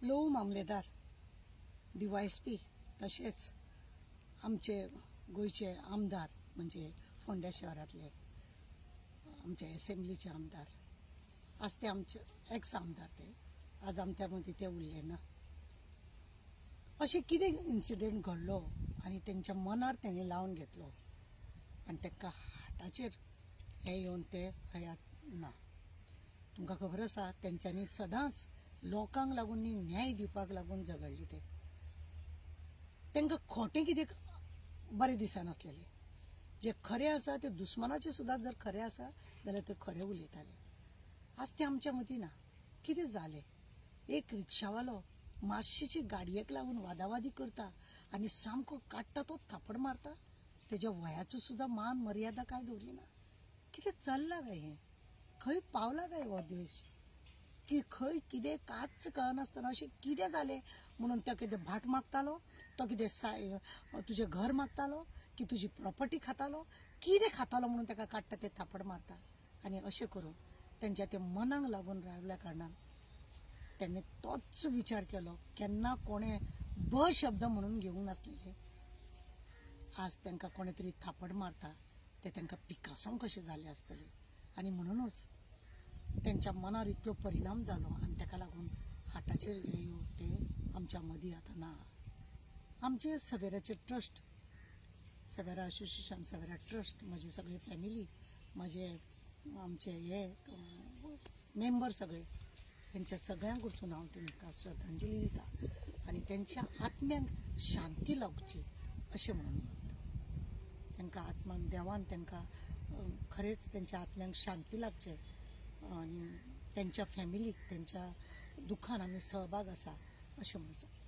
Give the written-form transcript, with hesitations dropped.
लोव मामलेदार, डीवायएसपी, तशेंच आमचे गोंयचे आमदार म्हणजे फोंड्या शहरांतले आमचे एसेंब्लीचे आमदार, आज ते आमचे एक्स आमदार, ते आज आमच्या मदीं ते उरले ना. अशें कितें इन्सिडंट घडलो आनी तेंच्या मनार तेणी लावन घेतलो आनी तांकां हार्टाचेर हें येवन ते हयात ना. तुमकां खबर आसा तेंच्यांनी सदांच लोकांक लागून न्ही न्याय दिवपाक लागून झगडले. ते तांकां खोटें कितें बरें दिसनासलेलें, जे खरें आसा ते दुस्मानाचें सुद्दां जर खरें आसा जाल्यार ते खरें उलयताले. आज ते आमच्या मदीं ना. कितें जालें, एक रिक्षावालो मातशेची गाडयेक लागून वादावादी करता आनी सामको काडटा तो थापड मारता, तेज्या वयाचो सुद्दां मान मर्यादा कांय दवरिना. कितें चल्लां काय हें, खंय पावला काय हो देश, की खंय कितें कांयच कळनासतना अशें कितें जालें म्हणून तो कितें भाट मागतालो, तो कितें तुजें घर मागतालो की तुजी प्रॉपर्टी खातालो, कितें खातालो म्हणून ताका काडटा ते थापड मारता. आनी अशें करून तेंच्या ते मनाक लागून रावल्या कारणान तेणें तोच विचार केलो, केन्ना कोणें ब शब्द म्हणून घेवंक नासलेले, आज तांकां कोणें तरी थापड मारता ते तांकां पिकासांव कशें जालें आसतलें. आनी म्हणुनूच तेंच्या मनार इतलो परिणाम जालो आनी ताका लागून हार्टाचेर हें येवन ते आमच्या मदीं आतां ना. आमचे सवेराचे trust, Savera association, Savera trust, म्हजी सगळी फॅमिली, म्हजे आमचे हे मेंबर सगळे, तेंच्या सगळ्यांक कडसून हांव तांकां श्रद्धांजली दिता आनी तेंच्या आत्म्यांक शांती लावची अशें म्हणून मागता. तांकां आत्माक देवान तांकां खरेंच तेंच्या आत्म्यांक शांती लागचें आनी तेंच्या फॅमिलीक तेंच्या दुखान आमी सहभाग आसा अशें म्हणून सांगता.